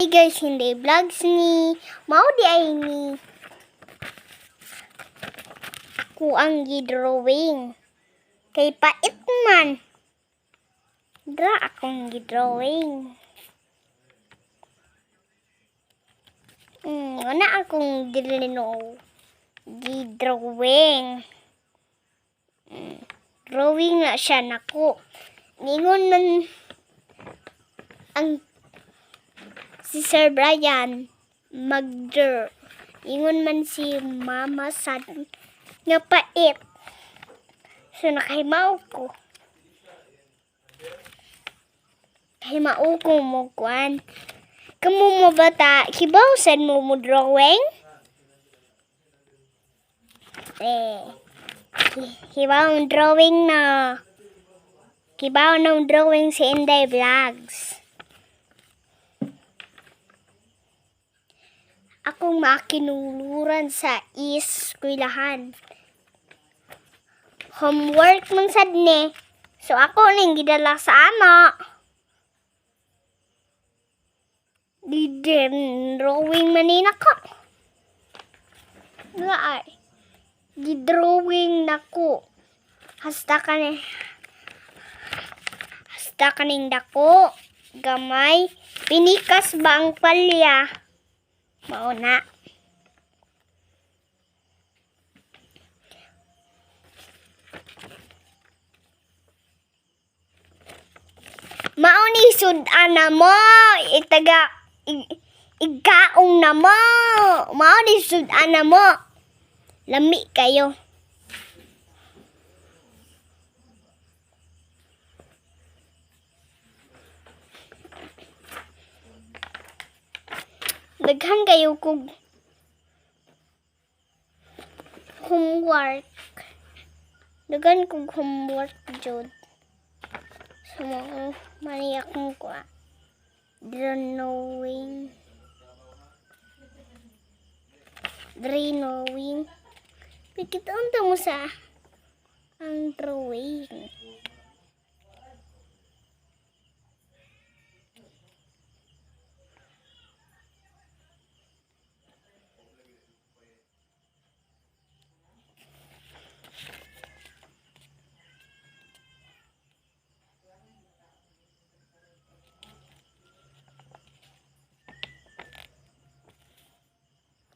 Hey guys, hindi vlogs ni mao di ay ni ako ang gidrawing. Kay pait man. Dra akong gidrawing. Ana akong dilino gidrawing. Drawing na siya nako. Ningon man ang si Sir Brian mag-draw. Ingon man si Mama sad nga pait. So nakahimao ko. Kahimao ko mo kuan. Kamo mo bata, kibaw sad mo mo drawing? Eh, kibaw ang drawing na. Kibaw ng drawing si Inday Vlogs. Akong makinuluran sa iskwilahan. Homework man sad ni. So ako ning gidala sa ama. Di din drawing man ni nako. Nga ay. Gidrawing nako. Hasta kani hasta kaning dako. Gamay. Pinikas ba ang palya? Mao na. Mao ni sud-an na mo, itaga igkaong na mo. Mao ni sud-an na mo. Lami kayo. Daghan kayo kog homework. Daghan kog homework jud. So mo mani akong kuha. Drawing. Drawing. Pikit unta mo sa ang drawing.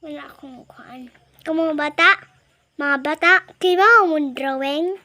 Wala akong kuan. Kamu mga bata, kibaw mo drawing?